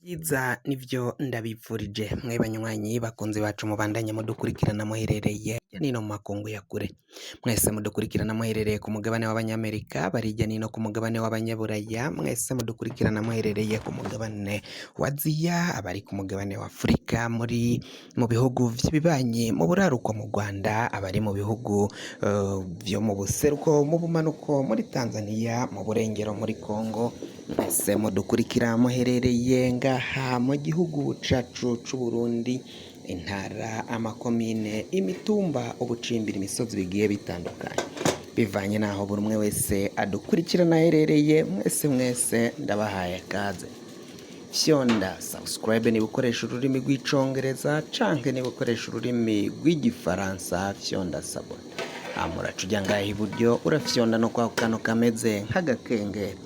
Vyiza nivyo ndabipfurije mwe banywanyi bakunzi bacu mubandanye mudukurikirana muherereye hirya nino mu makungu ya kure, mwese mudukurikirana muherereye ku mugabane w'abanyamerika, bari hirya nino ku mugabane w'abanyaburaya, mwese mudukurikirana muherereye ku mugabane wa Aziya, abari ku mugabane wa Afurika, muri mu bihugu vy'ibibanyi, mu buraruko mu Rwanda, abari mu bihugu vyo mu buseruko, mu bumanuko muri Tanzania, mu burengero muri Congo, mwese mudukurikira muherereye ngaha mu gihugu cacu c'Uburundi, intara, amakomine, imitumba, ubucimbiri, imisozi bigiye bitandukanye, bivanye n'aho buri umwe wese adukurikirana aherereye, mwese mwese ndabahaye kaze. Fyonda subscribe niba ukoresha ururimi rw'icongereza canke niba ukoresha ururimi rw'igifaransa, fyonda s'abonner. Hama uraca uja ngaha iburyo urafyonda no kwako kantu kameze nk'agakengeri.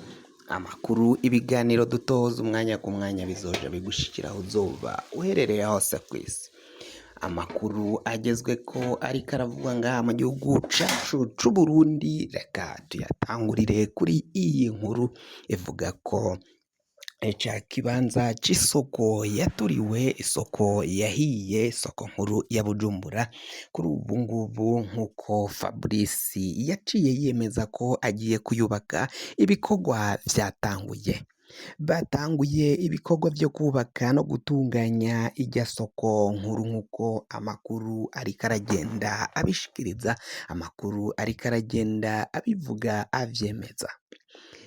Amakuru, ibiganiro dutoza umwanya ku mwanya bizoja bigushikira aho uzoba uherereye hose kw'isi. Amakuru agezweko ariko aravugwa ngaha mu gihugu cacu c'Uburundi, reka tuyatangurire kuri iyi nkuru ivuga ko ca kibanza c'isoko yaturiwe, isoko yahiye, isoko nkuru ya Bujumbura, kuri ubu ngubu nk'uko Fabrice yaciye yemeza ko agiye kuyubaka, ibikorwa vyatanguye. Batanguye ibikorwa vyo kubaka no gutunganya irya soko nkuru nk'uko amakuru ariko aragenda abishikiriza, amakuru ariko aragenda abivuga avyemeza.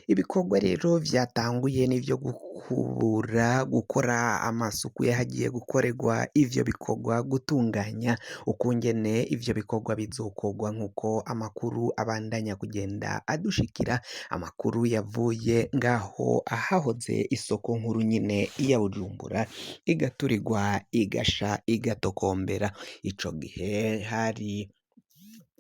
Ibikorwa rero vyatanguye n'ivyo gukubura, gukora amasuku y'ahagiye gukorerwa ivyo bikorwa, gutunganya ukungene ivyo bikorwa bizokorwa nk'uko amakuru abandanya kugenda adushikira, amakuru yavuye ngaho ahahoze isoko nkuru nyine ya Bujumbura, igaturirwa, igasha, igatokombera. Ico gihe hari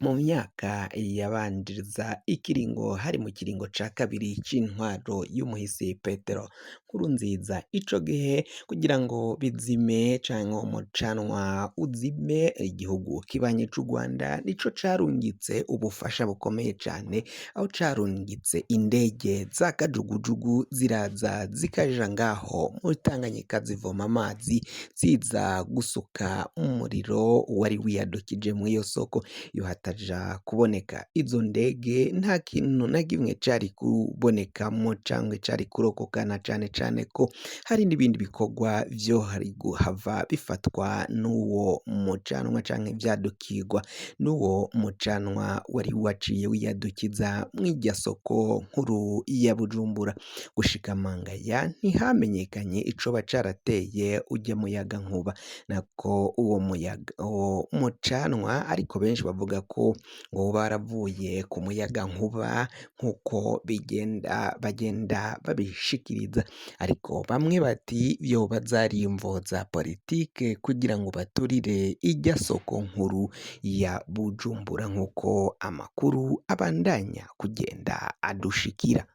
mu myaka yabanjiriza ikiringo, hari mu kiringo ca kabiri c'intwaro y'umuhisi Petero Nkurunziza. Ico gihe kugira ngo bizime canke umucanwa uzime, igihugu kibanyi c'u Rwanda nico carungitse ubufasha bukomeye cane, aho carungitse indege za kajugujugu ziraza zikaja ngaho muri Tanganyika zivoma amazi ziza gusuka umuriro wari wiyadukije mw'iyo soko. Iyo hataja kuboneka izo ndege nta kintu na kimwe cari kubonekamo canke cari kurokoka, na cane cane ko hari n'ibindi bikorwa vyo hari guhava bifatwa n'uwo mucanwa canke vyadukirwa n'uwo mucanwa wari waciye wiyadukiza mw'irya soko nkuru ya Bujumbura. Gushika mangaya ntihamenyekanye icoba carateye urya muyaga nkuba, nako uwo muyaga uwo mucanwa, ariko benshi bavuga ko ngo baravuye ku muyaga nkuba nk'uko bigenda bagenda babishikiriza, ariko bamwe bati yoba zari imvo za politike kugira ngo baturire irya soko nkuru ya Bujumbura nk'uko amakuru abandanya kugenda adushikira.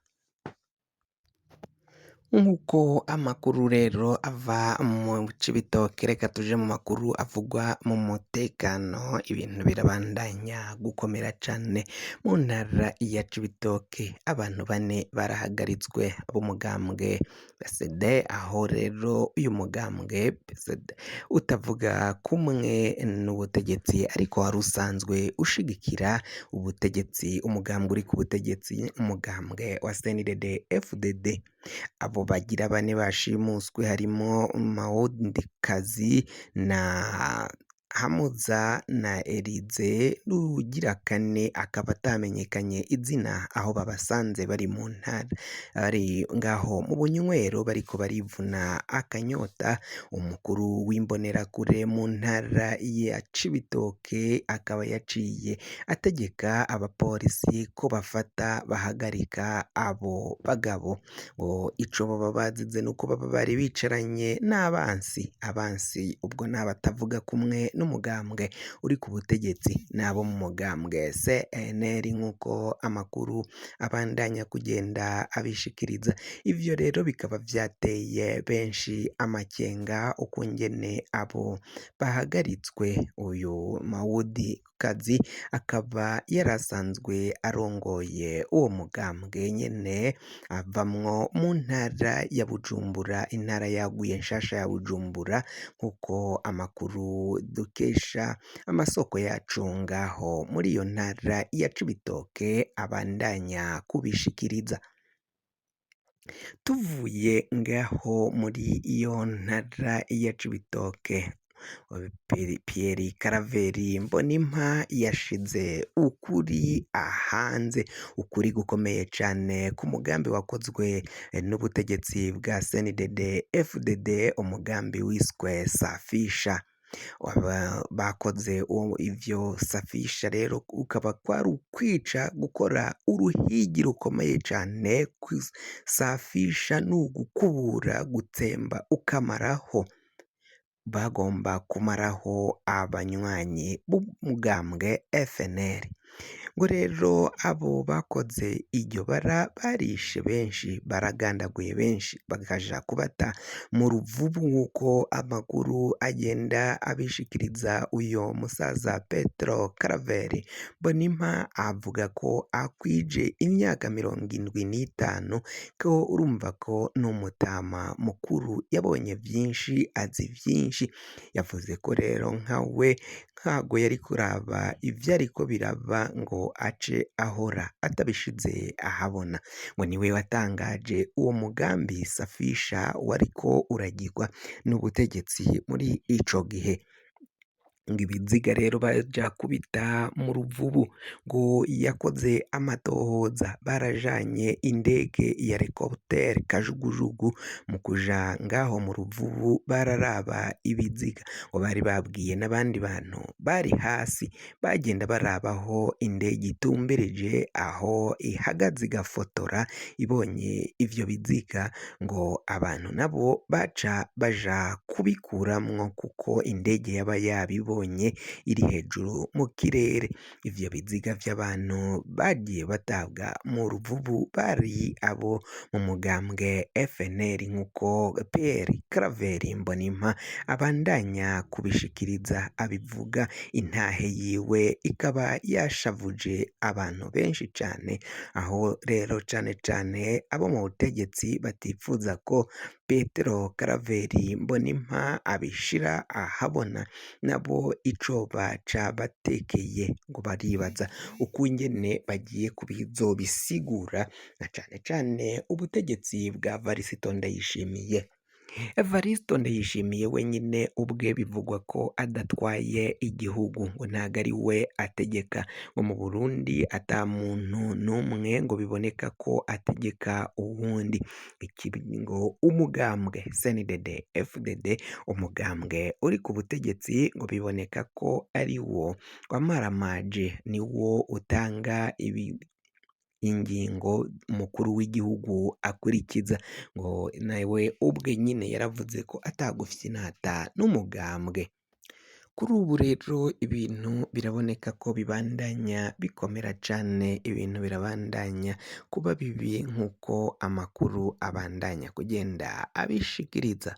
Nk'uko amakuru rero ava mu Cibitoke, reka tuje mu makuru avugwa mu mutekano, ibintu birabandanya gukomera cane mu ntara ya Cibitoke. Abantu bane barahagaritswe b'umugambwe PSD, aho rero uyu mugambwe PSD utavuga kumwe n'ubutegetsi, ariko wari usanzwe ushigikira ubutegetsi, umugambwe uri ku butegetsi, umugambwe wa CNDD FDD. Abo bagira bane bashimuswe harimo Mawondikazi na Hamuza na Erize, n'uwugira kane akaba atamenyekanye izina, aho babasanze bari mu ntara, bari ngaho mu bunywero bariko barivuna akanyota. Umukuru w'imbonerakure mu ntara ya Cibitoke akaba yaciye ategeka abapolisi ko bafata bahagarika abo bagabo, ngo ico boba bazize nuko baba bari bicaranye n'abansi. Abansi ubwo n'abatavuga kumwe n'umugambwe uri ku butegetsi n'abo mu mugambwe CNL nk'uko amakuru abandanya kugenda abishikiriza. Ivyo rero bikaba vyateye benshi amakenga ukungene abo bahagaritswe. Uyu Mawudi Kazi akaba yarasanzwe arongoye uwo mugambwe nyene avamwo mu ntara ya Bujumbura, intara yaguye nshasha ya Bujumbura nk'uko amakuru dukesha amasoko yacu ngaho muri iyo ntara ya Cibitoke abandanya kubishikiriza. Tuvuye ngaho muri iyo ntara ya Cibitoke, Pierre Karaveri Mbonimpa yashize ukuri ahanze, ukuri gukomeye cane ku mugambi wakozwe n'ubutegetsi bwa CNDD FDD, umugambi wiswe Safisha. Bakoze ivyo safisha rero ukaba kwari ukwica gukora uruhigi rukomeye cane. Safisha ni ugukubura, gutsemba ukamaraho. Bagomba kumaraho abanywanyi b'umugambwe FNL. Ngo rero abo bakoze iryo bara barishe benshi, baragandaguye benshi, bakaja kubata mu ruvubu nk'uko amakuru agenda abishikiriza. Uyo musaza Petero Karaveri Mbonimpa avuga ko akwije imyaka 75, ko urumva ko n'umutama mukuru yabonye vyinshi, azi vyinshi. Yavuze ko rero nkawe ntago yari kuraba ivyariko biraba ngo ace ahora atabishize ahabona. Ngo niwe watangaje uwo mugambi Safisha wariko uragirwa n'ubutegetsi muri ico gihe. Ngo ibiziga rero baja kubita mu ruvubu, ngo yakoze amatohoza, barajanye indege ya helicopter kajugujugu mu kuja ngaho mu ruvubu, bararaba ibiziga. Ngo bari babwiye n'abandi bantu bari hasi bagenda barabaho indege itumbereje aho ihagaze igafotora ibonye ivyo biziga, ngo abantu nabo baca baja kubikuramwo kuko indege yaba yabibonye iri hejuru mu kirere. Ivyo biziga vy'abantu bagiye batabwa mu ruvubu bari abo mu mugambwe FNL nk'uko Pierre Claver Mbonimpa abandanya kubishikiriza abivuga. Intahe yiwe ikaba yashavuje abantu benshi cane, aho rero cane cane abo mu butegetsi batifuza ko Petero Claver Mbonimpa abishira ahabona, nabo ico baca batekeye ngo baribaza ukungene bagiye kubizobisigura, na cane cane ubutegetsi bwa Varisito Ndayishimiye. Evaristo Ndayishimiye wenyine ubwe bivugwa ko adatwaye igihugu, ngo ntago ari we ategeka, ngo mu Burundi ata muntu n'umwe ngo biboneka ko ategeka uwundi. Ngo umugambwe CNDD FDD, umugambwe uri ku butegetsi, ngo biboneka ko ari wo wamaramaje, ni wo utanga ibi ingingo umukuru w'igihugu akurikiza. Ngo nawe ubwe nyine yaravuze ko atagufyinata n'umugambwe. Kuri ubu rero ibintu biraboneka ko bibandanya bikomera cane, ibintu birabandanya kuba bibi nk'uko amakuru abandanya kugenda abishikiriza.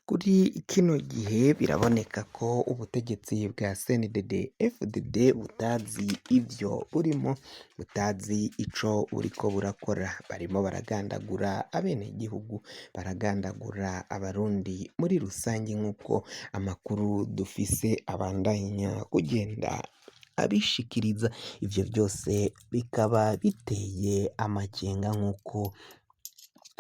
Kuri kino gihe biraboneka ko ubutegetsi bwa CNDD FDD butazi ivyo burimo, butazi ico buriko burakora. Barimo baragandagura abenegihugu, baragandagura abarundi muri rusange nk'uko amakuru dufise abandanya kugenda abishikiriza. Ivyo vyose bikaba biteye amakenga nk'uko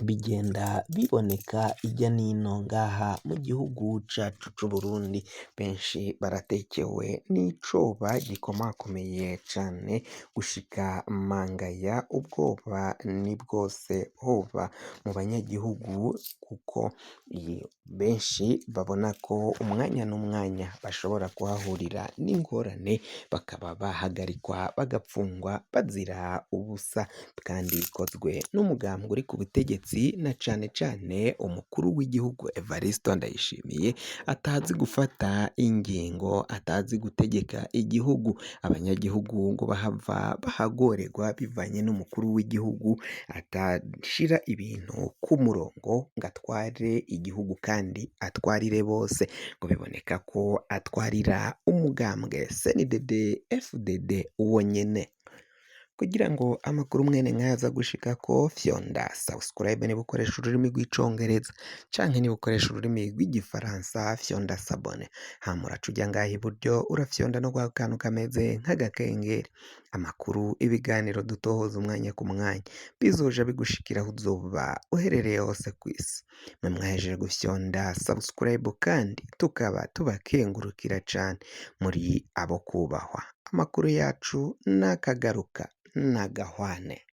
bigenda biboneka irya nino ngaha mu gihugu cacu c'Uburundi. Benshi baratekewe n'icoba gikomakomeye cane gushika mangaya, ubwoba ni bwose hoba mu banyagihugu, kuko benshi babona ko umwanya n'umwanya bashobora kuhahurira n'ingorane, bakaba bahagarikwa bagapfungwa bazira ubusa, kandi bikozwe n'umugambwe uri ku butegetsi. ubutegetsi na cane cane umukuru w'igihugu Evariste Ndayishimiye atazi gufata ingingo, atazi gutegeka igihugu. Abanyagihugu ngo bahava bahagorerwa bivanye n'umukuru w'igihugu atashira ibintu ku murongo ngo atware igihugu kandi atwarire bose. Ngo biboneka ko atwarira umugambwe CNDD FDD uwo nyene. Kugira ngo amakuru mwene nkaya aza gushikako, fyonda subscribe niba ukoresha ururimi rw'icongereza, canke niba ukoresha ururimi rw'igifaransa fyonda s'abonner. Hama uraca uja ngaha iburyo, urafyonda no kwa kantu kameze nk'agakengeri. Amakuru, ibiganiro dutohoza umwanya ku mwanya bizoja bigushikira aho uzoba uherereye hose kw'isi. Mwe mwahejeje gufyonda subscribe kandi tukaba tubakengurukira cane, muri abo kubahwa. Amakuru yacu nakagaruka nagahwane.